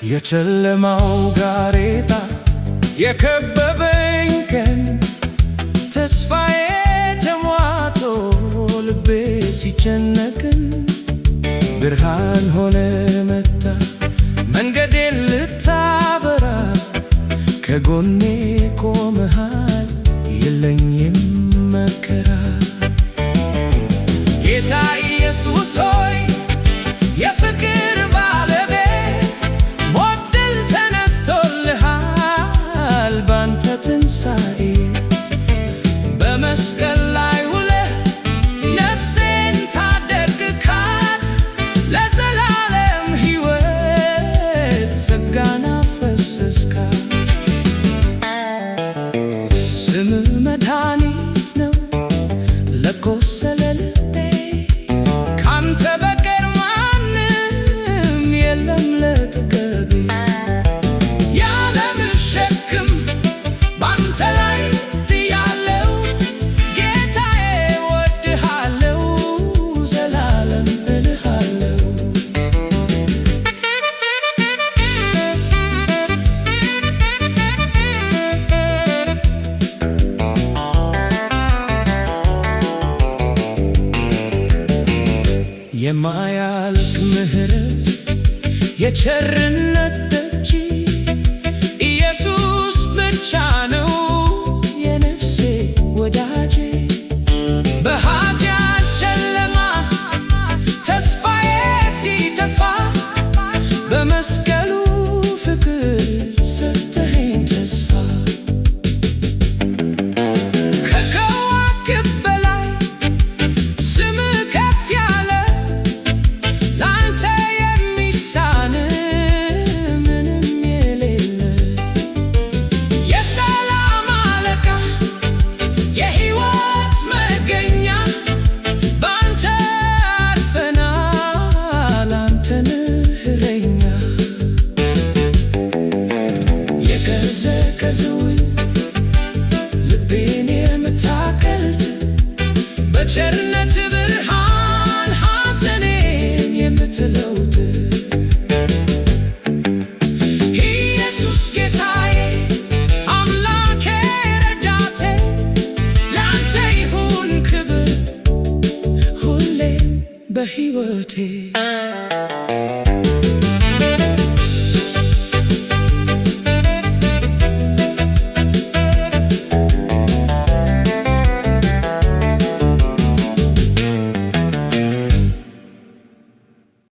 የጨለማው ጋሬጣ የከበበኝ ቀን፣ ተስፋዬ ተሟጦ ልቤ ሲጨነቅን፣ ብርሃን ሆነህ መጣህ መንገዴን ልታበራ። ከጎኔ ቆመሃል፣ የለኝም መከራ። ጌታ ኢየሱስ ሆይ፣ የፍቅር ባለቤት፣ ሞት ድል ተነስቶልሃል ባንተ ትንሣኤ። በመስቀል ላይ ውለህ ነፍሴን ታደግካት፣ ለዘላለም ሕይወት ጸጋን አፈሰስካት። ስምህ መድኃኒት ነው ለቆሰለ ልቤ፣ ካንተ በቀር ማንም የለም ለአጠገቤ። የዓለምን ሸክም ባንተ ላይ ጥያለው፣ ጌታዬ እወድሃለው፣ ዘላለም እልሃለው። የማያልቅ ምሕረት፣ የቸርነት ደጅ፣ ኢየሱስ ብቻ ነው የነፍሴ ወዳጄ። በኃጢአት ጨለማ ተስፋዬ ሲጠፋ፣ በመስቀሉ ፍቅር ሰጠኸኝ ተስፋ። ከከዋክብት በላይ ስምህ ከፍ ያለ፣ ላንተ የሚሳን ምንም የሌለ። የሰላም አለቃ፣ የሕይወት መገኛ፣ ባንተ አርፈናል፣ አንተ ነህ እረኛ። የቀዘቀዘውን ልቤን የምታቀልጥ፣ በቸርነት ብርሃን ሐዘኔን የምትለውጥ፣ ኢየሱስ ጌታዬ፣ አምላኬ፣ ረዳቴ፣ ላንተ ይሁን ክብር ሁሌም በሕይወቴ።